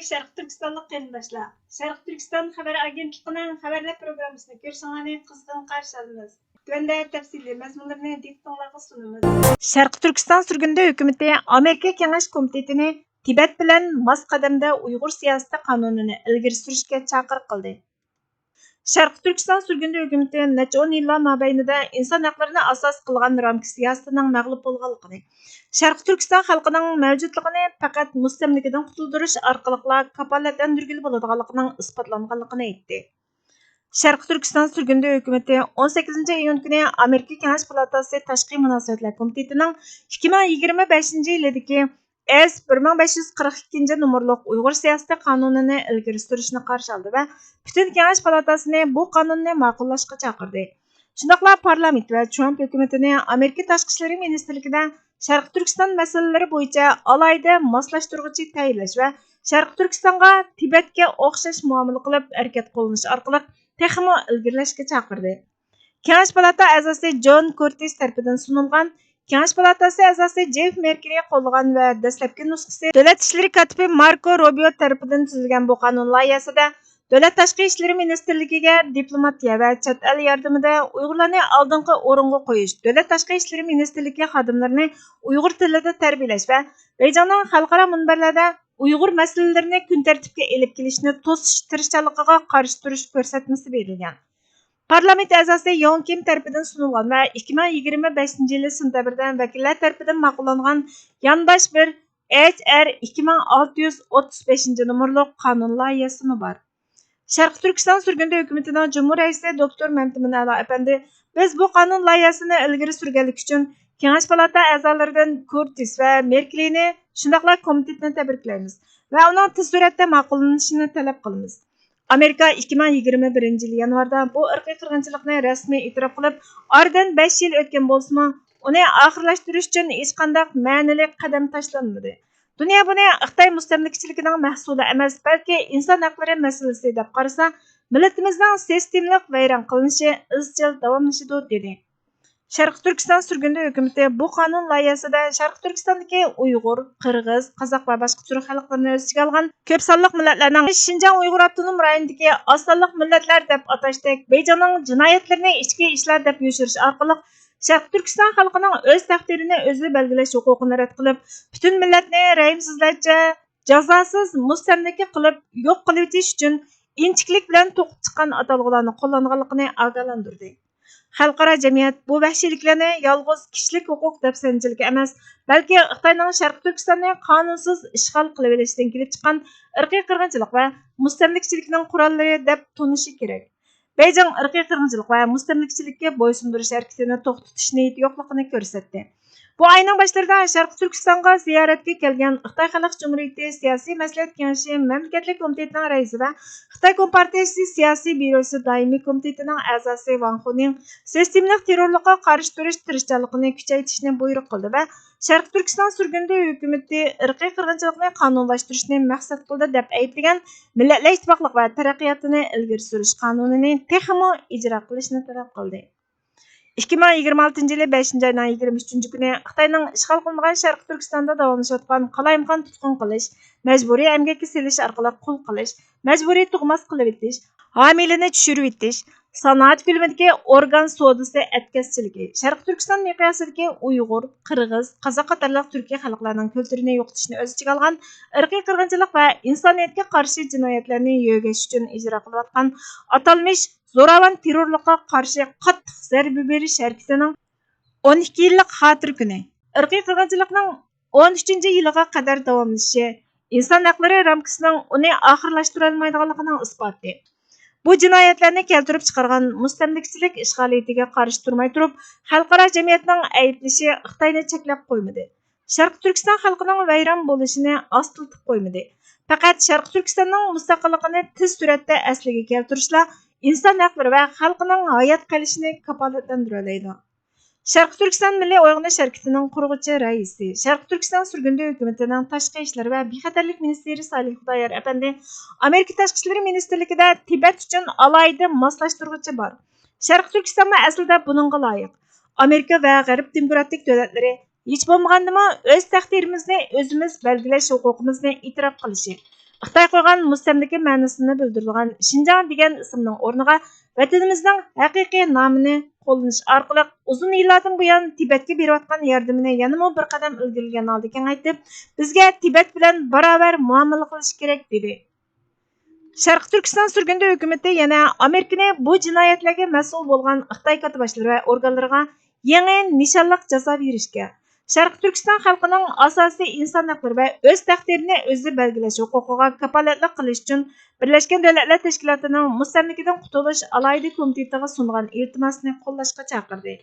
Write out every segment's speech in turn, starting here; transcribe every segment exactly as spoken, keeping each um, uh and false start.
شەرقىي تۈركىستانلىق قېرىنداشلار، شەرقىي تۈركىستان خەۋەر ئاگېنتلىقىنىڭ خەۋەرلەر پروگراممىسىنى كۆرۈشۈڭلارنى قىزغىن قارشى ئالىمىز. تۆۋەندە تەپسىلىي مەزمۇنلىرىنى دىققىتىڭلارغا سۇنىمىز. شەرقىي تۈركىستان سۈرگۈندە ھۆكۈمىتى ئامېرىكا كېڭەش كومىتېتىنى تىبەت بىلەن ماس قەدەمدە ئۇيغۇر سىياسىتى قانۇنىنى ئىلگىرى سۈرۈشكە چاقىرىق قىلدى. شەرقىي تۈركىستان سۈرگۈندە ھۆكۈمىتى نەچچە ئون يىللار مابەينىدە ئىنسان ھەقلىرىنى ئاساس قىلغان رامكا سىياسىتىنىڭ مەغلۇپ بولغانلىقىنى، شەرقىي تۈركىستان خەلقىنىڭ مەۋجۇتلۇقىنى پەقەت مۇستەملىكىدىن قۇتۇلدۇرۇش ئارقىلىقلا كاپالەتلەندۈرگىلى بولىدىغانلىقىنىڭ ئىسپاتلانغانلىقىنى ئېيتتى. شەرقىي تۈركىستان سۈرگۈندە ھۆكۈمىتى ئون سەككىزىنچى ئىيۇن كۈنى ئامېرىكا كېڭەش پالاتاسى تاشقى مۇناسىۋەتلەر كومىتېتىنىڭ ئىككى مىڭ يىگىرمە بەشىنچى يىلىدىكى ئېس بىر مىڭ بەش يۈز قىرىق ئىككىنچى نومۇرلۇق ئۇيغۇر سىياسىتى قانۇنىنى ئىلگىرى سۈرۈشنى قارشى ئالدى ۋە پۈتۈن كېڭەش پالاتاسىنى بۇ قانۇننى ماقۇللاشقا چاقىردى. شۇنداقلا پارلامېنت ۋە ترامپ ھۆكۈمىتىنى ئامېرىكا تاشقى ئىشلىرى مىنىستىرلىكىدە شەرقىي تۈركىستان مەسىلىلىرى بويىچە ئالاھىدە ماسلاشتۇرغۇچى تەيىنلەش ۋە شەرقىي تۈركىستانغا تىبەتكە ئوخشاش مۇئامىلە قىلىپ ھەرىكەت قوللىنىش ئارقىلىق تېخىمۇ ئىلگىرىلەشكە چاقىردى. كېڭەش پالاتا ئەزاسى جون كورتىس تەرىپىدىن سۇنۇلغان، كېڭەش پالاتاسى ئەزاسى جېف مېركېلى قوللىغان ۋە دەسلەپكى نۇسخىسى دۆلەت ئىشلىرى كاتىپى ماركو روبىيو تەرىپىدىن تۈزۈلگەن بۇ قانۇن لايىھەسىدە دۆلەت تاشقى ئىشلىرى مىنىستىرلىكىگە دىپلوماتىيە ۋە چەت ئەل ياردىمىدە ئۇيغۇرلارنى ئالدىنقى ئورۇنغا قويۇش، دۆلەت تاشقى ئىشلىرى مىنىستىرلىكى خادىملىرىنى ئۇيغۇر تىلىدا تەربىيەلەش ۋە بېيجىڭنىڭ خەلقئارا مۇنبەرلەردە ئۇيغۇر مەسىلىلىرىنى كۈن تەرتىپكە ئېلىپ كېلىشنى توسۇش تىرىشچانلىقىغا قارشى تۇرۇش كۆرسەتمىسى بېرىلگەن. پارلامېنت ئەزاسى يوڭ كىم تەرىپىدىن سۇنۇلغان ۋە ئىككى مىڭ يىگىرمە بەشىنچى يىلى سېنتەبىردە ۋەكىللەر تەرىپىدىن ماقۇللانغان يانداش بىر ئېچ ئېر ئىككى مىڭ ئالتە يۈز ئوتتۇز بەشىنچى نومۇرلۇق قانۇن لايىھەسىمۇ بار. شەرقىي تۈركىستان سۈرگۈندە ھۆكۈمىتىنىڭ جۇمھۇر رەئىسى دوكتور مەمتىمىن ئەلا ئەپەندى، بىز بۇ قانۇن لايىھەسىنى ئىلگىرى سۈرگەنلىكى ئۈچۈن كېڭەش پالاتا ئەزالىرىدىن كورتىس ۋە مېركېلىنى، شۇنداقلا كومىتېتنى تەبرىكلەيمىز ۋە ئۇنىڭ تېز سۈرئەتتە ماقۇللىنىشىنى تەلەپ قىلىمىز. ئامېرىكا ئىككى مىڭ يىگىرمە بىرىنچى يىلى يانۋاردا بۇ ئىرقىي قىرغىنچىلىقنى رەسمىي ئېتىراپ قىلىپ، ئارىدىن بەش يىل ئۆتكەن بولسىمۇ، ئۇنى ئاخىرلاشتۇرۇش ئۈچۈن ھېچقانداق مەنىلىك قەدەم تاشلانمىدى. دۇنيا بۇنى خىتاي مۇستەملىكىچىلىكىنىڭ مەھسۇلى ئەمەس، بەلكى ئىنسان ھەقلىرى مەسىلىسى دەپ قارىسا، مىللىتىمىزنىڭ سىستېمىلىق ۋەيران قىلىنىشى ئىزچىل داۋاملىشىدۇ، دېدى. شەرقىي تۈركىستان سۈرگۈندە ھۆكۈمىتى بۇ قانۇن لايىھەسىدە شەرقىي تۈركىستاندىكى ئۇيغۇر، قىرغىز، قازاق ۋە باشقا تۈرك خەلقلىرىنى ئۆز ئىچىگە ئالغان كۆپ سانلىق مىللەتلەرنىڭ شىنجاڭ ئۇيغۇر ئاپتونوم رايونىدىكى ئاز سانلىق مىللەتلەر دەپ ئاتاشتەك بېيجىڭنىڭ جىنايەتلىرىنى ئىچكى ئىشلار دەپ يوشۇرۇش ئارقىلىق شەرقىي تۈركىستان خەلقىنىڭ ئۆز تەقدىرىنى ئۆزى بەلگىلەش ھوقۇقىنى رەت قىلىپ، پۈتۈن مىللەتنى رەھىمسىزلەرچە جازاسىز مۇستەملىكە قىلىپ يوق قىلىۋېتىش ئۈچۈن ئىنچىكىلىك بىلەن توقۇپ چىققان ئاتالغۇلارنى قوللانغانلىقىنى ئاگاھلاندۇردى. خەلقئارا جەمئىيەت بۇ ۋەھشىيلىكلەرنى يالغۇز كىشىلىك ھوقۇق دەپسەندىچىلىكى ئەمەس، بەلكى خىتاينىڭ شەرقىي تۈركىستاننى قانۇنسىز ئىشغال قىلىۋېلىشىدىن كېلىپ چىققان ئىرقىي قىرغىنچىلىق ۋە مۇستەملىكىچىلىكنىڭ قوراللىرى دەپ تونۇشى كېرەك. بېيجىڭ ئىرقىي قىرغىنچىلىق ۋە مۇستەملىكىچىلىككە بويسۇندۇرۇش ھەرىكىتىنى توختىتىش نىيىتى يوقلۇقىنى كۆرسەتتى. بۇ ئاينىڭ باشلىرىدا شەرقىي تۈركىستانغا زىيارەتكە كەلگەن خىتاي خەلق جۇمھۇرىيىتى سىياسىي مەسلىھەت كېڭىشى مەملىكەتلىك كومىتېتىنىڭ رەئىسى ۋە خىتاي كومپارتىيىسى سىياسىي بيۇروسى دائىمىي كومىتېتىنىڭ ئەزاسى ۋاڭ خۇنىڭ سىستېمىلىق تېررورلۇققا قارشى تۇرۇش تىرىشچانلىقىنى كۈچەيتىشنى بۇيرۇق قىلدى ۋە شەرقىي تۈركىستان سۈرگۈندە ھۆكۈمىتى ئىرقىي قىرغىنچىلىقنى قانۇنلاشتۇرۇشنى مەقسەت قىلدى دەپ ئەيىبلىگەن مىللەتلەر ئىتتىپاقلىق ۋە تەرەققىياتىنى ئىلگىرى سۈرۈش قانۇنىنى تېخىمۇ ئىجرا قىلىشنى تەلەپ قىلدى. ئىككى مىڭ يىگىرمە ئالتىنچى يىلى بەشىنچى ئاينىڭ يىگىرمە ئۈچىنچى كۈنى خىتاينىڭ ئىشغال قىلىنغان شەرقىي تۈركىستاندا داۋاملىشىۋاتقان قالايمىقان تۇتقۇن قىلىش، مەجبۇرىي ئەمگەككە سېلىش ئارقىلىق قۇل قىلىش، مەجبۇرىي تۇغماس قىلىۋېتىش، ھامىلىنى چۈشۈرۈۋېتىش، سانائەت كۆلىمىدىكى ئورگان سودىسى ئەتكەسچىلىكى، شەرقىي تۈركىستان مىقياسىدىكى ئۇيغۇر، قىرغىز، قازاق قاتارلىق تۈركىي خەلقلەرنىڭ كۈلتۈرىنى يوقىتىشنى ئۆز ئىچىگە ئالغان ئىرقىي قىرغىنچىلىق ۋە ئىنسانىيەتكە قارشى جىنايەتلەرنى يۆگەش ئۈچۈن ئىجرا قىلىۋاتقان ئاتالمىش زوراۋان تېررورلۇققا قارشى قاتتىق زەربە بېرىش ھەرىكىتىنىڭ ئون ئىككى يىللىق خاتىرە كۈنى. ئىرقىي قىرغىنچىلىقنىڭ ئون ئۈچىنچى يىلىغا قەدەر داۋاملىشىشى ئىنسان ھەقلىرى رامكىسىنىڭ ئۇنى ئاخىرلاشتۇرالمايدىغانلىقىنىڭ ئىسپاتى. بۇ جىنايەتلەرنى كەلتۈرۈپ چىقارغان مۇستەملىكىچىلىك ئىشغالىيىتىگە قارشى تۇرماي تۇرۇپ، خەلقئارا جەمئىيەتنىڭ ئەيىبلىشى خىتاينى چەكلەپ قويمىدى. شەرقىي تۈركىستان خەلقىنىڭ ۋەيران بولۇشىنى ئاستىلىتىپ قويمىدى. پەقەت شەرقىي تۈركىستاننىڭ مۇستەقىللىقىنى تېز سۈرئەتتە ئەسلىگە كەلتۈرۈشلا ئىنسان ھەقلىرى ۋە خەلقنىڭ ھايات قېلىشىنى كاپالەتلەندۈرەلەيدۇ. شەرقىي تۈركىستان مىللىي ئويغىنىش ھەرىكىتىنىڭ قۇرغۇچى رەئىسى، شەرقىي تۈركىستان سۈرگۈندە ھۆكۈمىتىنىڭ تاشقى ئىشلار ۋە بىخەتەرلىك مىنىستىرى سالىھ خۇدايار ئەپەندى ئامېرىكا تاشقى ئىشلىرى مىنىستىرلىكىدە تىبەت ئۈچۈن ئالاھىدە ماسلاشتۇرغۇچى بار. شەرقىي تۈركىستانمۇ ئەسلىدە بۇنىڭغا لايىق. ئامېرىكا ۋە غەرب دېموكراتىك دۆلەتلىرى ھېچ بولمىغاندىمۇ ئۆز تەقدىرىمىزنى ئۆزىمىز بەلگىلەش ھوقۇقىمىزنى ئېتىراپ قىلىشى، خىتاي قويغان مۇستەملىكە مەنىسىنى بىلدۈرىدىغان شىنجاڭ دېگەن ئىسىمنىڭ ئورنىغا ۋەتىنىمىزنىڭ ھەقىقىي نامىنى قوللىنىش ئارقىلىق ئۇزۇن يىللاردىن بۇيان تىبەتكە بېرىۋاتقان ياردىمىنى يەنىمۇ بىر قەدەم ئىلگىرىلىگەن ھالدا كېڭەيتىپ، بىزگە تىبەت بىلەن باراۋەر مۇئامىلە قىلىش كېرەك، دېدى. شەرقىي تۈركىستان سۈرگۈندە ھۆكۈمىتى يەنە ئامېرىكىنى بۇ جىنايەتلەرگە مەسئۇل بولغان خىتاي كاتتىباشلىرى ۋە ئورگانلىرىغا يېڭى نىشانلىق جازا بېرىشكە، شەرقىي تۈركىستان خەلقىنىڭ ئاساسىي ئىنسان ھەقلىرى ۋە ئۆز تەقدىرىنى ئۆزى بەلگىلەش ھوقۇقىغا كاپالەتلىك قىلىش ئۈچۈن بىرلەشكەن دۆلەتلەر تەشكىلاتىنىڭ مۇستەملىكىدىن قۇتۇلۇش ئالاھىدە كومىتېتىغا سۇنغان ئىلتىماسىنى قوللاشقا چاقىردى.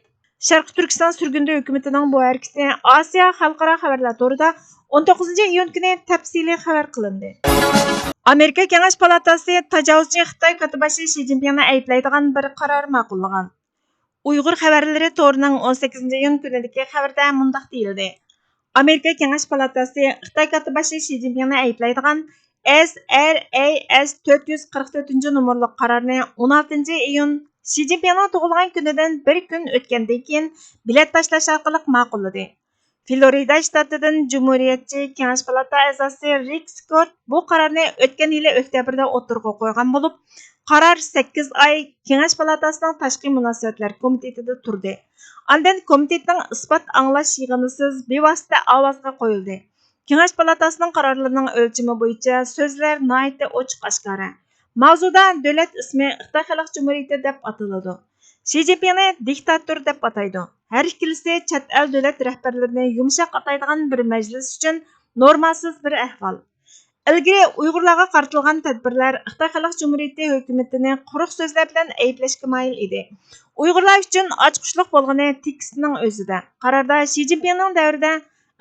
شەرقىي تۈركىستان سۈرگۈندە ھۆكۈمىتىنىڭ بۇ ھەرىكىتى ئاسىيا خەلقئارا خەۋەرلەر تورىدا ئون توققۇزىنچى ئىيۇن كۈنى تەپسىلىي خەۋەر قىلىندى. ئامېرىكا كېڭەش پالاتاسى تاجاۋۇزچى خىتاي كاتتىباشى شى جىنپىڭنى ئەيىبلەيدىغان بىر قارار ماقۇللىغان. ئۇيغۇر خەۋەرلىرى تورىنىڭ ئون سەككىزىنچى ئىيۇن كۈنىدىكى خەۋىرىدە مۇنداق دېيىلدى: ئامېرىكا كېڭەش پالاتاسى خىتاي كاتتىباشى شى جىنپىڭنى ئەيىبلەيدىغان S R A S تۆت يۈز قىرىق تۆتىنچى نومۇرلۇق قارارنى ئون ئالتىنچى ئىيۇن، شى جىنپىڭنىڭ تۇغۇلغان كۈنىدىن بىر كۈن ئۆتكەندىن كېيىن بېلەت تاشلاش ئارقىلىق ماقۇللىدى. فلورىدا شتاتىدىن جۇمھۇرىيەتچى كېڭەش پالاتا ئەزاسى رىك سكوت بۇ قارارنى ئۆتكەن يىلى ئۆكتەبىردە ئوتتۇرىغا قويغان بولۇپ، قارار سەككىز ئاي كېڭەش پالاتاسىنىڭ تاشقى مۇناسىۋەتلەر كومىتېتىدا تۇردى. ئاندىن كومىتېتنىڭ ئىسپات ئاڭلاش يىغىنىسىز بىۋاسىتە ئاۋازغا قويۇلدى. كېڭەش پالاتاسىنىڭ قارارلىرىنىڭ ئۆلچىمى بويىچە سۆزلەر ناھايىتى ئوچۇق ئاشكارا. ماۋزۇدا دۆلەت ئىسمى خىتاي خەلق جۇمھۇرىيىتى دەپ ئاتىلىدۇ. شى جىنپىڭنى دىكتاتور دەپ ئاتايدۇ. ھەر ئىككىلىسى چەت ئەل دۆلەت رەھبەرلىرىنى يۇمشاق ئاتايدىغان بىر مەجلىس ئۈچۈن نورمالسىز بىر ئەھۋال. ئىلگىرى ئۇيغۇرلارغا قارىتىلغان تەدبىرلەر خىتاي خەلق جۇمھۇرىيىتى ھۆكۈمىتىنى قۇرۇق سۆزلەر بىلەن ئەيىبلەشكە مايىل ئىدى. ئۇيغۇرلار ئۈچۈن ئاچقۇچلۇق بولغىنى تېكىستنىڭ ئۆزىدە. قاراردا شى جىنپىڭنىڭ دەۋرىدە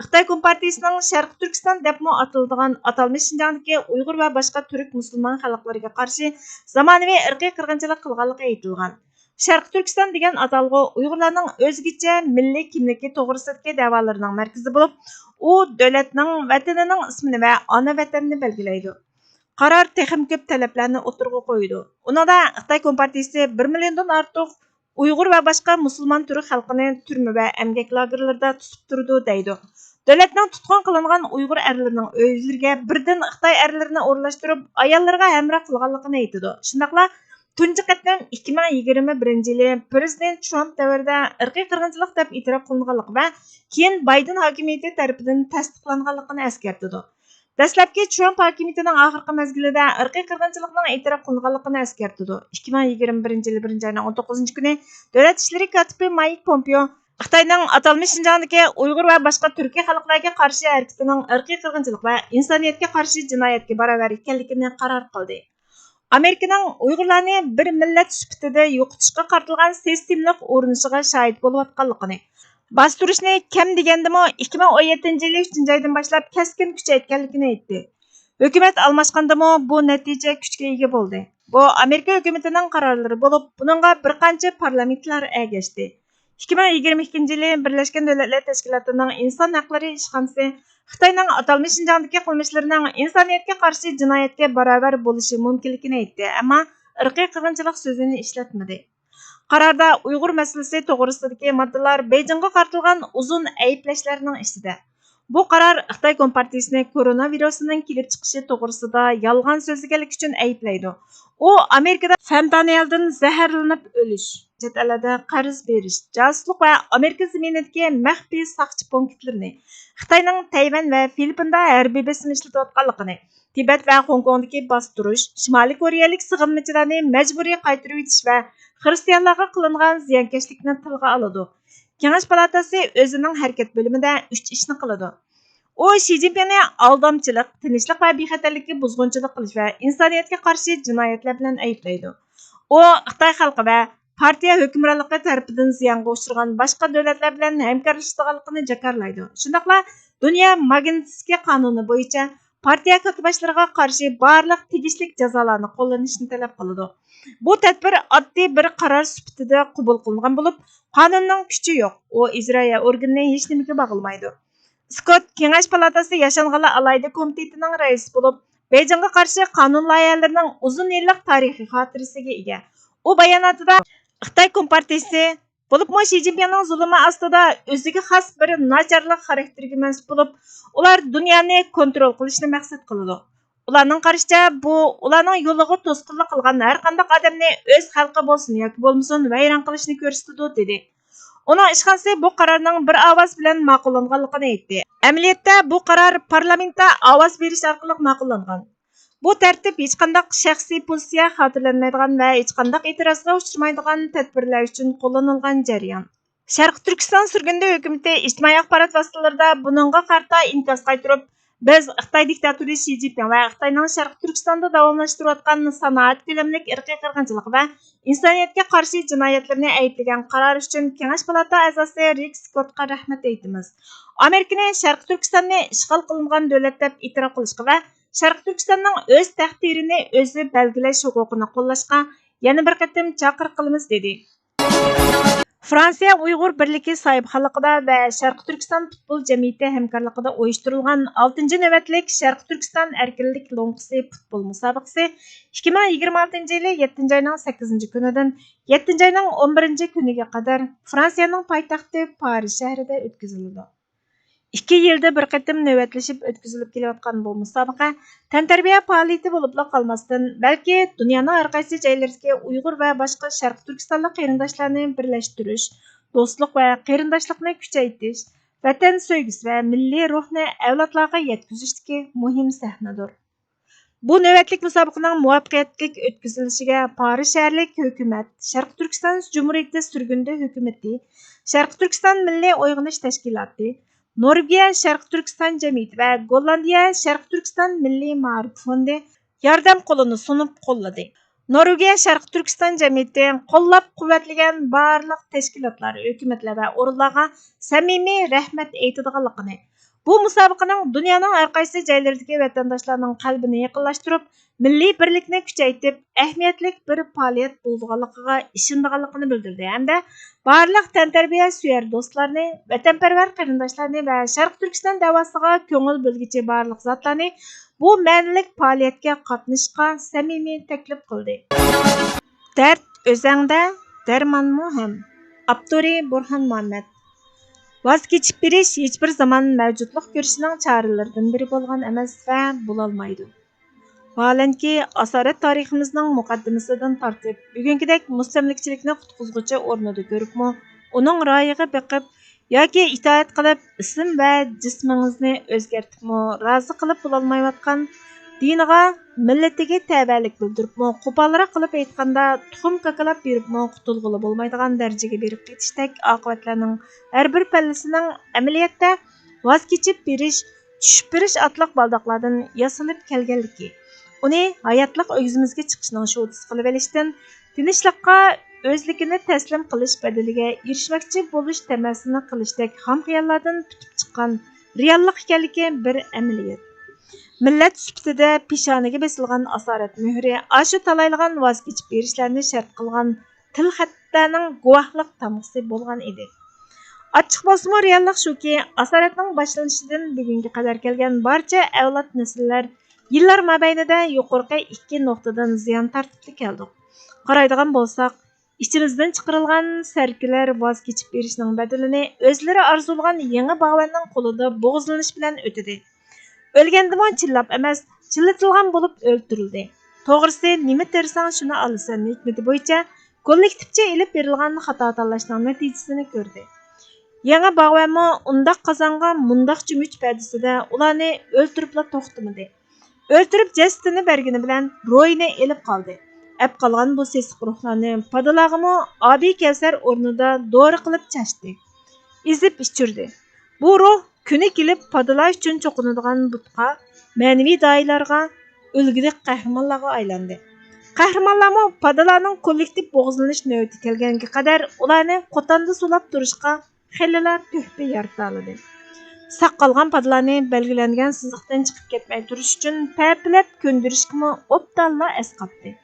خىتاي كومپارتىيىسىنىڭ شەرقىي تۈركىستان دەپمۇ ئاتىلىدىغان ئاتالمىش شىنجاڭدىكى ئۇيغۇر ۋە باشقا تۈرك مۇسۇلمان خەلقلىرىگە قارشى زامانىۋى ئىرقىي قىرغىنچىلىق قىلغانلىقى ئېيتىلغان. شەرقىي تۈركىستان دېگەن ئاتالغۇ ئۇيغۇرلارنىڭ ئۆزگىچە مىللىي كىملىكى توغرىسىدىكى دەۋالىرىنىڭ مەركىزى بولۇپ، ئۇ دۆلەتنىڭ ۋەتىنىنىڭ ئىسمىنى ۋە ئانا ۋەتەننى بەلگىلەيدۇ. قارار تېخىمۇ كۆپ تەلەپلەرنى ئوتتۇرىغا قويىدۇ. ئۇنىڭدا خىتاي كومپارتىيىسى بىر مىليوندىن ئارتۇق ئۇيغۇر ۋە باشقا مۇسۇلمان تۈرك خەلقىنى تۈرمە ۋە ئەمگەك لاگېرلىرىدا تۇتۇپ تۇرىدۇ، دەيدۇ. دۆلەتنىڭ تۇتقۇن قىلىنغان ئۇيغۇر ئەرلىرىنىڭ ئۆيلىرىگە بىردىن خىتاي ئەرلىرىنى ئورۇنلاشتۇرۇپ، ئاياللىرىغا ھەمراھ قىلغانلىقىنى ئېيتىدۇ. شۇنداقلا تۇنجى قېتىم ئىككى مىڭ يىگىرمە بىرىنچى يىلى پىرېزىدېنت ترامپ دەۋرىدە ئىرقىي قىرغىنچىلىق دەپ ئېتىراپ قىلىنغانلىقى ۋە كېيىن بايدېن ھاكىمىيىتى تەرىپىدىن تەستىقلانغانلىقىنى ئەسكەرتىدۇ. دەسلەپكى ترامپ ھاكىمىيىتىنىڭ ئاخىرقى مەزگىلىدە ئىرقىي قىرغىنچىلىقنىڭ ئېتىراپ قىلىنغانلىقىنى ئەسكەرتىدۇ. ئىككى مىڭ يىگىرمە بىرىنچى يىلى بىرىنچى ئاينىڭ ئون توققۇزىنچى كۈنى دۆلەت ئىشلىرى كاتىپى مايك پومپېئو خىتاينىڭ ئاتالمىش شىنجاڭدىكى ئۇيغۇر ۋە باشقا تۈركىي خەلقلەرگە قارشى ھەرىكىتىنىڭ ئىرقىي قىرغىنچىلىق ۋە ئىنسانىيەتكە قارشى جىنايەتكە باراۋەر ئىكەنلىكىنى قارار قىلدى. ئامېرىكىنىڭ ئۇيغۇرلارنى بىر مىللەت سۈپىتىدە يوقىتىشقا قارىتىلغان سىستېمىلىق ئۇرۇنۇشىغا شاھىت بولۇۋاتقانلىقىنى، باستۇرۇشنى كەم دېگەندىمۇ ئىككى مىڭ ئون يەتتىنچى يىلى ئۈچىنچى ئايدىن باشلاپ كەسكىن كۈچەيتكەنلىكىنى ئېيتتى. ھۆكۈمەت ئالماشقاندىمۇ بۇ نەتىجە كۈچكە ئىگە بولدى. بۇ ئامېرىكا ھۆكۈمىتىنىڭ قارارلىرى بولۇپ، بۇنىڭغا بىر قانچە پارلامېنتلار ئەگەشتى. ئىككى مىڭ يىگىرمە ئىككىنچى يىلى بىرلەشكەن دۆلەتلەر تەشكىلاتىنىڭ ئىنسان ھەقلىرى ئىشخانىسى خىتاينىڭ ئاتالمىش شىنجاڭدىكى قىلمىشلىرىنىڭ ئىنسانىيەتكە قارشى جىنايەتكە باراۋەر بولۇشى مۇمكىنلىكىنى ئېيتتى، ئەمما ئىرقىي قىرغىنچىلىق سۆزىنى ئىشلەتمىدى. قاراردا ئۇيغۇر مەسىلىسى توغرىسىدىكى ماددىلار بېيجىڭغا قارىتىلغان ئۇزۇن ئەيىبلەشلەرنىڭ ئىچىدە. بۇ قارار خىتاي كومپارتىيىسىنى كورونا ۋىرۇسىنىڭ كېلىپ چىقىشى توغرىسىدا يالغان سۆزلىگەنلىكى ئۈچۈن ئەيىبلەيدۇ. ئۇ ئامېرىكىدا فەنتانىلدىن زەھەرلىنىپ ئۆلۈش، چەت ئەللەردە قەرز بېرىش، جاسۇسلۇق ۋە ئامېرىكا زېمىنىدىكى مەخپىي ساقچى پونكىتلىرىنى، خىتاينىڭ تەيۋەن ۋە فىلىپپىندا ھەربىي بېسىم ئىشلىتىۋاتقانلىقىنى، تىبەت ۋە خوڭكوڭدىكى باستۇرۇش، شىمالىي كورېيەلىك سىغىنمىچىلارنى مەجبۇرىي قايتۇرۇۋېتىش ۋە خىرىستىيانلارغا قىلىنغان زىيانكەشلىكنى تىلغا ئالىدۇ. كېڭەش پالاتاسى ئۆزىنىڭ ھەرىكەت بۆلۈمىدە ئۈچ ئىشنى قىلىدۇ. ئۇ شى جىنپىڭنى ئالدامچىلىق، تىنچلىق ۋە بىخەتەرلىككە بۇزغۇنچىلىق قىلىش ۋە ئىنسانىيەتكە قارشى جىنايەتلەر بىلەن ئەيىبلەيدۇ. ئۇ خىتاي خەلقى ۋە پارتىيە ھۆكۈمرانلىقى تەرىپىدىن زىيانغا ئۇچرىغان باشقا دۆلەتلەر بىلەن ھەمكارلىشىدىغانلىقىنى جاكارلايدۇ. شۇنداقلا دۇنيا ماگنىتسكىي قانۇنى بويىچە پارتىيە كاتتىباشلىرىغا قارشى بارلىق تېگىشلىك جازالارنى قوللىنىشنى تەلەپ قىلىدۇ. بۇ تەدبىر ئاددىي بىر قارار سۈپىتىدە قوبۇل قىلىنغان بولۇپ، قانۇننىڭ كۈچى يوق، ئۇ ئىجرائىيە ئورگىنىنى ھېچنېمىگە باغلىمايدۇ. سكوت كېڭەش پالاتاسى ياشانغانلار ئالاھىدە كومىتېتىنىڭ رەئىسى بولۇپ، بېيجىڭغا قارشى قانۇن لايىھەلىرىنىڭ ئۇزۇن يىللىق تارىخىي خاتىرىسىگە ئىگە. ئۇ باياناتىدا خىتاي كومپارتىيىسى، بولۇپمۇ شى جىنپىڭنىڭ زۇلۇمى ئاستىدا ئۆزىگە خاس بىر ناچارلىق خاراكتېرىگە مەنسۇپ بولۇپ، ئۇلار دۇنيانى كونترول قىلىشنى مەقسەت قىلىدۇ. ئۇلارنىڭ قارىشىچە، بۇ ئۇلارنىڭ يولىغا توسقۇنلۇق قىلغان ھەرقانداق ئادەمنى ئۆز خەلقى بولسۇن ياكى بولمىسۇن ۋەيران قىلىشنى كۆرسىتىدۇ، دېدى. ئۇنىڭ ئىشخانىسى بۇ قارارنىڭ بىر ئاۋاز بىلەن ماقۇللانغانلىقىنى ئېيتتى. ئەمەلىيەتتە، بۇ قارار پارلامېنتتا ئاۋاز بېرىش ئارقىلىق ماقۇللانغان. بۇ تەرتىپ ھېچقانداق شەخسىي پوزىتسىيە خاتىرىلەنمەيدىغان ۋە ھېچقانداق ئېتىرازغا ئۇچرىمايدىغان تەدبىرلەر ئۈچۈن قوللىنىلغان جەريان. شەرقىي تۈركىستان سۈرگۈندە ھۆكۈمىتى ئىجتىمائىي ئاخبارات ۋاسىتىلىرىدا بۇنىڭغا قارىتا ئىنكاس قايتۇرۇپ، بىز خىتاي دىكتاتورى شى جىنپىڭ ۋە خىتاينىڭ شەرقىي تۈركىستاندا داۋاملاشتۇرۇۋاتقان سانائەت كۆلەملىك ئىرقىي قىرغىنچىلىقى ۋە ئىنسانىيەتكە قارشى جىنايەتلىرىنى ئەيىبلىگەن قارار ئۈچۈن كېڭەش پالاتا ئەزاسى رىك سكوتقا رەھمەت ئېيتىمىز. ئامېرىكىنى شەرقىي تۈركىستاننى ئىشغال قىلىنغان دۆلەت دەپ ئېتىراپ قىلىشقا ۋە شەرقىي تۈركىستاننىڭ ئۆز تەقدىرىنى ئۆزى بەلگىلەش ھوقۇقىنى قوللاشقا يەنە بىر قېتىم چاقىرىق قىلىمىز، دېدى. فرانسىيە ئۇيغۇر بىرلىكى ساھىبخانلىقىدا ۋە شەرقىي تۈركىستان پۇتبول جەمئىيىتى ھەمكارلىقىدا ئۇيۇشتۇرۇلغان ئالتىنچى نۆۋەتلىك شەرقىي تۈركىستان ئەركىنلىك لوڭقىسى پۇتبول مۇسابىقىسى ئىككى مىڭ يىگىرمە ئالتىنچى يىلى يەتتىنچى ئاينىڭ سەككىزىنچى كۈنىدىن يەتتىنچى ئاينىڭ ئون بىرىنچى كۈنىگە قەدەر فرانسىيەنىڭ پايتەختى پارىژ شەھىرىدە ئۆتكۈزۈلىدۇ. ئىككى يىلدا بىر قېتىم نۆۋەتلىشىپ ئۆتكۈزۈلۈپ كېلىۋاتقان بۇ مۇسابىقە تەنتەربىيە پائالىيىتى بولۇپلا قالماستىن، بەلكى دۇنيانىڭ ھەر قايسى جايلىرىدىكى ئۇيغۇر ۋە باشقا شەرقىي تۈركىستانلىق قېرىنداشلارنى بىرلەشتۈرۈش، دوستلۇق ۋە قېرىنداشلىقنى كۈچەيتىش، ۋەتەن سۆيگۈسى ۋە مىللىي روھنى ئەۋلادلارغا يەتكۈزۈشتىكى مۇھىم سەھنىدۇر. بۇ نۆۋەتلىك مۇسابىقىنىڭ مۇۋەپپەقىيەتلىك ئۆتكۈزۈلۈشىگە پارىژ شەھەرلىك ھۆكۈمەت، شەرقىي تۈركىستان جۇمھۇرىيىتى سۈرگۈندە ھۆكۈمىتى، شەرقىي تۈركىستان مىللىي ئويغىنىش تەشكىلاتى، نورۋېگىيە شەرقىي تۈركىستان جەمئىيىتى ۋە گوللاندىيە شەرقىي تۈركىستان مىللىي مائارىپ فوندى ياردەم قولىنى سۇنۇپ قوللىدى. نورۋېگىيە شەرقىي تۈركىستان جەمئىيىتى قوللاپ قۇۋۋەتلىگەن بارلىق تەشكىلاتلار، ھۆكۈمەتلەر ۋە ئورۇنلارغا سەمىمىي رەھمەت ئېيتىدىغانلىقىنى، بۇ مۇسابىقىنىڭ دۇنيانىڭ ھەر قايسى جايلىرىدىكى ۋەتەنداشلارنىڭ قەلبىنى يېقىنلاشتۇرۇپ، مىللىي بىرلىكنى كۈچەيتىپ، ئەھمىيەتلىك بىر پائالىيەت بولىدىغانلىقىغا ئىشىنىدىغانلىقىنى بىلدۈردى ھەمدە بارلىق تەنتەربىيە سۆيەر دوستلارنى، ۋەتەنپەرۋەر قېرىنداشلارنى ۋە شەرقىي تۈركىستان دەۋاسىغا كۆڭۈل بۆلگۈچى بارلىق زاتلارنى بۇ مەنىلىك پائالىيەتكە قاتنىشىشقا سەمىمىي تەكلىپ قىلدى. دەرد ئۆزەڭدە، دەرمانمۇ ھەم. ئاپتورى: بۇرھان مۇھەممەد. ۋاز كېچىپ بېرىش ھېچبىر زامان مەۋجۇتلۇق كۈرىشىنىڭ چارىلىرىدىن بىرى بولغان ئەمەس ۋە بولالمايدۇ. ۋاھالەنكى، ئاسارەت تارىخىمىزنىڭ مۇقەددىمىسىدىن تارتىپ بۈگۈنكىدەك مۇستەملىكىچىلىكنى قۇتقۇزغۇچى ئورنىدا كۆرۈپمۇ، ئۇنىڭ رايىغا بېقىپ ياكى ئىتائەت قىلىپ، ئىسىم ۋە جىسمىڭىزنى ئۆزگەرتىپمۇ رازى قىلىپ بولالمايۋاتقان، دىنىغا، مىللىتىگە تەۋەلىك بىلدۈرۈپمۇ، قوپالراق قىلىپ ئېيتقاندا، تۇخۇم كاكىلاپ بېرىپمۇ قۇتۇلغىلى بولمايدىغان دەرىجىگە بېرىپ قېتىشتەك ئاقىۋەتلەرنىڭ ھەر بىر پەللىسىنىڭ ئەمەلىيەتتە ۋاز كېچىپ بېرىش، چۈشۈپ بېرىش ئاتلىق بالداقلاردىن ياسىلىپ كەلگەنلىكى، ئۇنى ھاياتلىق ئۆگزىمىزگە چىقىشنىڭ شوتىسى قىلىۋېلىشتىن، تىنچلىققا ئۆزلۈكىنى تەسلىم قىلىش بەدىلىگە ئېرىشمەكچى بولۇش تەمەسىنى قىلىشتەك خام خىياللاردىن پۈتۈپ چىققان رېئاللىق ئىكەنلىكى بىر ئەمەلىيەت. مىللەت سۈپىتىدە پېشانىگە بېسىلغان ئاسارەت مۆھرى ئاشۇ تالايلىغان ۋاز كېچىپ بېرىشلەرنى شەرت قىلغان تىل خەتلەرنىڭ گۇۋاھلىق تامغىسى بولغان ئىدى. ئاچچىق بولسىمۇ، رېئاللىق شۇكى، ئاسارەتنىڭ باشلىنىشىدىن بۈگۈنگە قەدەر كەلگەن بارچە ئەۋلاد نەسىللەر يىللار مابەينىدە يۇقىرىقى ئىككى نۇقتىدىن زىيان تارتىپلا كەلدۇق. قارايدىغان بولساق، ئىچىمىزدىن چىقىرىلغان سەركىلەر ۋاز كېچىپ بېرىشنىڭ بەدىلىنى ئۆزلىرى ئارزۇلىغان يېڭى باغۋەننىڭ قولىدا بوغۇزلىنىش بىلەن ئۆتىدى. ئۆلگەندىمۇ چىللاپ ئەمەس، چىللىتىلغان بولۇپ ئۆلتۈرۈلدى. توغرىسى، نېمە تېرىسەڭ، شۇنى ئالىسەن ھېكمىتى بويىچە كوللېكتىپچە ئېلىپ بېرىلغان خاتا تاللاشنىڭ نەتىجىسىنى كۆردى. يېڭى باغۋەنمۇ ئۇنداق قازانغا مۇنداق چۆمۈچ پەدىسىدە ئۇلارنى ئۆلتۈرۈپلا توختىمىدى. ئۆلتۈرۈپ جەسىتىنى بەرگىنى بىلەن روھىنى ئېلىپ قالدى. ئەپ قالغان بۇ سېسىق روھلارنى پادىلاغىمۇ ئابى كەۋسەر ئورنىدا دورا قىلىپ چاچتى. ئېزىپ ئىچۈردى. بۇ روھ كۈنى كېلىپ پادىلا ئۈچۈن چوقۇنىدىغان بۇتقا، مەنىۋى داھىيلارغا، ئۈلگىلىك قەھرىمانلارغا ئايلاندى. قەھرىمانلارمۇ پادىلانىڭ كوللېكتىپ بوغۇزلىنىش نۆۋىتى كەلگەنگە قەدەر ئۇلارنى قوتاندا سولاپ تۇرۇشقا خېلىلا تۆھپە يارىتالىدى. ساق قالغان پادىلانى بەلگىلەنگەن سىزىقتىن چىقىپ كەتمەي تۇرۇش ئۈچۈن پەپىلەپ كۆندۈرۈشكىمۇ ئوبدانلا ئەسقاتتى.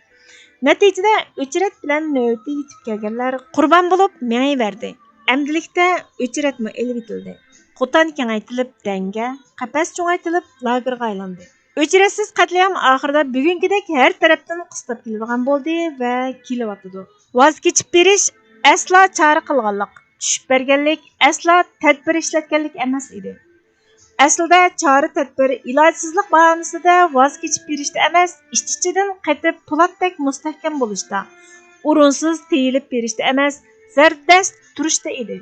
نەتىجىدە ئۆچرەت بىلەن نۆۋىتى يېتىپ كەلگەنلەر قۇربان بولۇپ مېڭىۋەردى. ئەمدىلىكتە ئۆچرەتمۇ ئېلىۋېتىلدى. قوتان كېڭەيتىلىپ دەڭگە، قەپەس چوڭايتىلىپ لاگېرغا ئايلاندى. ئۆچرەتسىز قەتلىئام ئاخىرىدا بۈگۈنكىدەك ھەر تەرەپتىن قىستاپ كېلىدىغان بولدى ۋە كېلىۋاتىدۇ. ۋاز كېچىپ بېرىش ئەسلا چارە قىلغانلىق، چۈشۈپ بەرگەنلىك، ئەسلا تەدبىر ئىشلەتكەنلىك ئەمەس ئىدى. ئەسلىدە چارە-تەدبىر، ئىلاجسىزلىق باھانىسىدە ۋاز كېچىپ بېرىشتە ئەمەس، ئىچ-ئىچىدىن قېتىپ پولاتتەك مۇستەھكەم بولۇشتا، ئورۇنسىز تېيىلىپ بېرىشتە ئەمەس، زەردەست تۇرۇشتا ئىدى.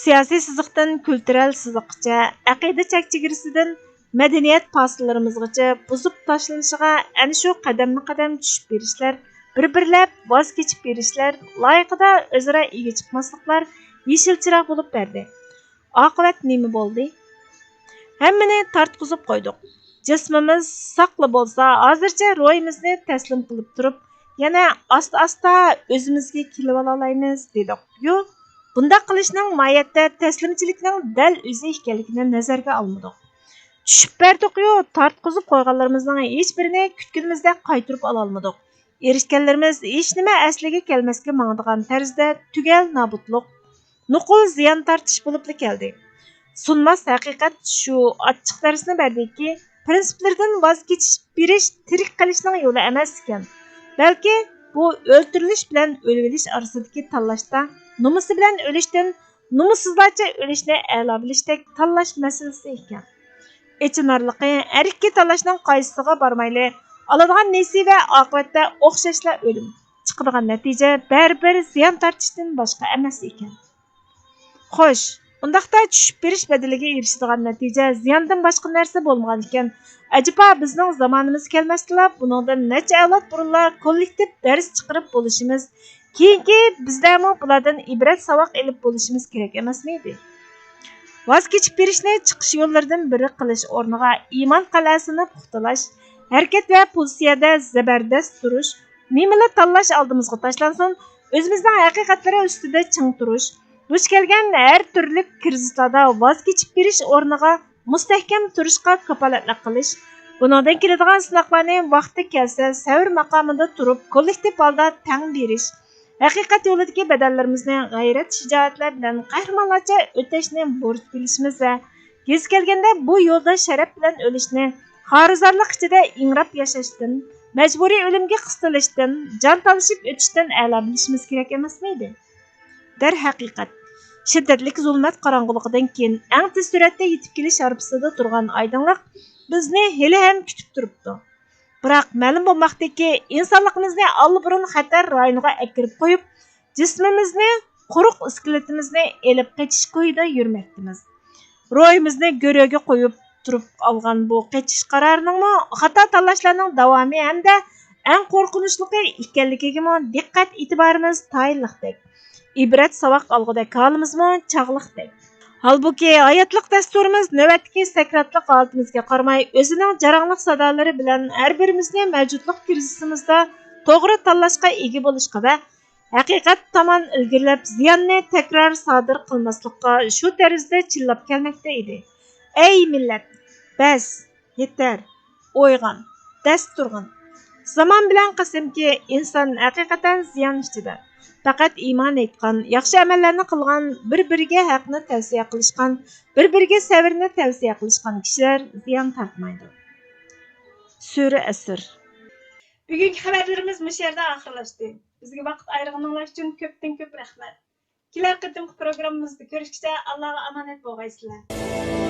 سىياسىي سىزىقتىن كۈلتۈرەل سىزىققىچە، ئەقىدە چەك-چېگرىسىدىن مەدەنىيەت پاسىللىرىمىزغىچە بۇزۇپ تاشلىنىشىغا ئەنە شۇ قەدەممۇ قەدەم چۈشۈپ بېرىشلەر، بىر-بىرلەپ ۋاز كېچىپ بېرىشلەر، لايىقىدا ئۆزئارا ئىگە چىقماسلىقلار يېشىل چىراغ بولۇپ بەردى. ئاقىۋەت نېمە بولدى؟ ھەممىنى تارتقۇزۇپ قويدۇق. جىسمىمىز ساقلا بولسا، ھازىرچە روھىمىزنى تەسلىم قىلىپ تۇرۇپ، يەنە ئاستا-ئاستا ئۆزىمىزگە كېلىۋالالايمىز، دېدۇق. يو، بۇنداق قىلىشنىڭ ماھىيەتتە تەسلىمچىلىكنىڭ دەل ئۆزى ئىكەنلىكىنى نەزەرگە ئالمىدۇق. چۈشۈپ بەردۇقيۇ، تارتقۇزۇپ قويغانلىرىمىزنىڭ ھېچبىرىنى كۈتكىنىمىزدەك قايتۇرۇپ ئالالمىدۇق. ئېرىشكەنلىرىمىز ھېچنېمە ئەسلىگە كەلمەسكە ماڭىدىغان تەرزدە تۈگەل نابۇتلۇق، نوقۇل زىيان تارتىش بولۇپلا كەلدى. سۇنماس ھەقىقەت شۇ ئاچچىق دەرسنى بەردىكى، پىرىنسىپلىرىدىن ۋاز كېچىش بېرىش تىرىك قېلىشنىڭ يولى ئەمەس ئىكەن. بەلكى بۇ ئۆلتۈرۈلۈش بىلەن ئۆلۈۋېلىش ئارىسىدىكى تاللاشتا نومۇسى بىلەن ئۆلۈشتىن نومۇسسىزلارچە ئۆلۈشنى ئەلا بىلىشتەك تاللاش مەسىلىسى ئىكەن. ئېچىنارلىقى، ھەر ئىككى تاللاشنىڭ قايسىسىغا بارمايلى، ئالىدىغان نېسىۋە ئاقىۋەتتە ئوخشاشلا ئۆلۈم، چىقىدىغان نەتىجە بەرىبىر زىيان تارتىشتىن باشقا ئەمەس ئىكەن. خوش، ئۇنداقتا چۈشۈپ بېرىش بەدىلىگە ئېرىشىدىغان نەتىجە زىياندىن باشقا نەرسە بولمىغان ئىكەن. ئەجەبا بىزنىڭ زامانىمىز كەلمەستىلا بۇنىڭدىن نەچچە ئەۋلاد بۇرۇنلا كوللېكتىپ دەرس چىقىرىپ بولۇشىمىز، كېيىنكى بىزلەرمۇ بۇلاردىن ئىبرەت ساۋاق ئېلىپ بولۇشىمىز كېرەك ئەمەسمىدى؟ ۋاز كېچىپ بېرىشنى چىقىش يوللىرىدىن بىرى قىلىش ئورنىغا ئىمان قەلئەسىنى پۇختىلاش، ھەرىكەت ۋە پوزىتسىيەدە زەبەردەست تۇرۇش، نېمىلا تاللاش ئالدىمىزغا تاشلانسۇن، ئۆزىمىزنىڭ ھەقىقەتلىرى ئۈستىدە چىڭ تۇرۇش، دۇچ كەلگەن ھەر تۈرلۈك كىرىزىسلاردا ۋاز كېچىپ بېرىش ئورنىغا مۇستەھكەم تۇرۇشقا كاپالەتلىك قىلىش، بۇنىڭدىن كېلىدىغان سىناقلارنى ۋاقتى كەلسە سەۋر ماقامىدا تۇرۇپ كوللېكتىپ ھالدا تەڭ بېرىش، ھەقىقەت يولىدىكى بەدەللىرىمىزنى غەيرەت-شىجائەتلەر بىلەن قەھرىمانلارچە ئۆتەشنى بۇرچ بىلىشىمىز ۋە يېزا كەلگەندە بۇ يولدا شەرەپ بىلەن ئۆلۈشنى، خارىزارلىق ئىچىدە ئىڭراپ ياشاشتىن، مەجبۇرىي ئۆلۈمگە قىستىلىشتىن، جان تالىشىپ ئۆتۈشتىن ئەلا بىلىشىمىز كېرەك ئەمەسمىدى؟ دەرھەقىقەت، شىددەتلىك زۇلمەت قاراڭغۇلۇقىدىن كېيىن ئەڭ تېز سۈرئەتتە يېتىپ كېلىش ھارپىسىدا تۇرغان ئايدىڭلىق بىزنى ھېلىھەم كۈتۈپ تۇرۇپتۇ. بىراق، مەلۇم بولماقتىكى، ئىنسانلىقىمىزنى ئاللىبۇرۇن خەتەر رايونىغا ئەكىرىپ قويۇپ، جىسمىمىزنى، قۇرۇق ئىسكىلىتىمىزنى ئېلىپ قېچىش كويىدا يۈرمەكتىمىز. روھىمىزنى گۆرۈگە قويۇپ تۇرۇپ ئالغان بۇ قېچىش قارارىنىڭمۇ خاتا تاللاشلارنىڭ داۋامى ھەمدە ئەڭ قورقۇنچلۇقى ئىكەنلىكىگىمۇ دىققەت ئېتىبارىمىز تايىنلىقتەك، ئىبرەت ساۋاق ئالغۇدەك ھالىمىزمۇ چاغلىقتەك. ھالبۇكى، ھاياتلىق دەستۇرىمىز نۆۋەتتىكى سەكراتلىق ھالىتىمىزگە قارىماي، ئۆزىنىڭ جاراڭلىق سادالىرى بىلەن ھەر بىرىمىزنى مەۋجۇتلۇق كىرىزىسىمىزدا توغرا تاللاشقا ئىگە بولۇشقا ۋە ھەقىقەت تامان ئىلگىرىلەپ، زىياننى تەكرار سادىر قىلماسلىققا شۇ تەرزدە چىللاپ كەلمەكتە ئىدى. ئەي مىللەت! بەس! يېتەر! ئويغان! دەس تۇرغىن! زامان بىلەن قەسەمكى، ئىنسان ھەقىقەتەن زىيان ئىچىدە. پەقەت ئىمان ئېيتقان، ياخشى ئەمەللەرنى قىلغان، بىر-بىرىگە ھەقنى تەۋسىيە قىلىشقان، بىر-بىرىگە سەۋرنى تەۋسىيە قىلىشقان كىشىلەر زىيان تارتمايدۇ. سۈرە ئەسىر. بۈگۈنكى خەۋەرلىرىمىز مۇشۇ يەردە ئاخىرلاشتى. بىزگە ۋاقىت ئايرىغىنىڭلار ئۈچۈن كۆپتىن كۆپ رەھمەت. كېلەر قېتىمقى پروگراممىمىزدا كۆرۈشكىچە ئاللاغا ئامانەت بولغايسىلەر.